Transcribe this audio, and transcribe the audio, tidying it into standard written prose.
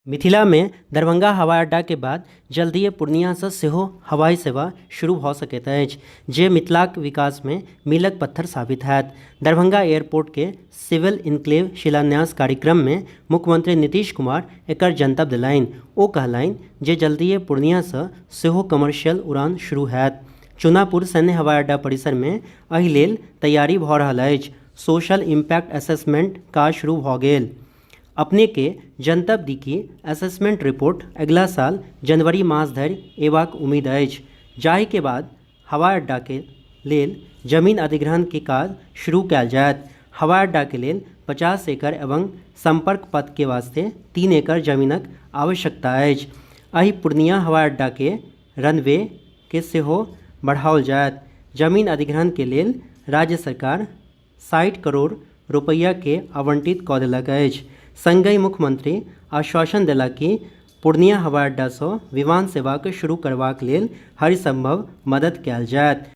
मिथिला मे दरभंगा हवाई अड्डा के बाद जल्दिये पूर्णिया स सेहो हवाई सेवा शुरू भ सकैत अछि, जे मिथिलाक विकास मे मीलक पत्थर साबित होयत। दरभंगा एयरपोर्ट के सिविल इनक्लेव शिलान्यास कार्यक्रम मे मुख्यमंत्री नीतीश कुमार एकर जनतब देलनि। ओ कहलनि जे जल्दिये पूर्णिया स सेहो कमर्शियल उड़ान शुरू होयत। चुनापुर सैन्य हवाई अड्डा परिसर मे एहि लेल तैयारी भ रहल अछि। सोशल इम्पैक्ट असेसमेंट काज शुरू भ गेल। अपने के जनतब दी कि असेसमेंट रिपोर्ट अगिला साल जनवरी मास धरि एबाक उम्मीद अछि, जाहि के बाद हवाई अड्डा के लेल जमीन अधिग्रहण के काज शुरू कयल जायत। हवाई अड्डा के लेल 50 एकड़ एवं संपर्क पथ के वास्ते 3 एकड़ जमीनक आवश्यकता अछि। एहि पूर्णिया हवाई अड्डा के रनवे के सेहो बढ़ाओल जायत। जमीन अधिग्रहण के लेल राज्य सरकार 60 करोड़ रुपैया के आवंटित क देलक अछि। संगहि मुख्यमंत्री आश्वासन देला कि पूर्णिया हवाई अड्डा स विमान सेवाक शुरू करबाक लेल हर संभव मदद कयल जायत।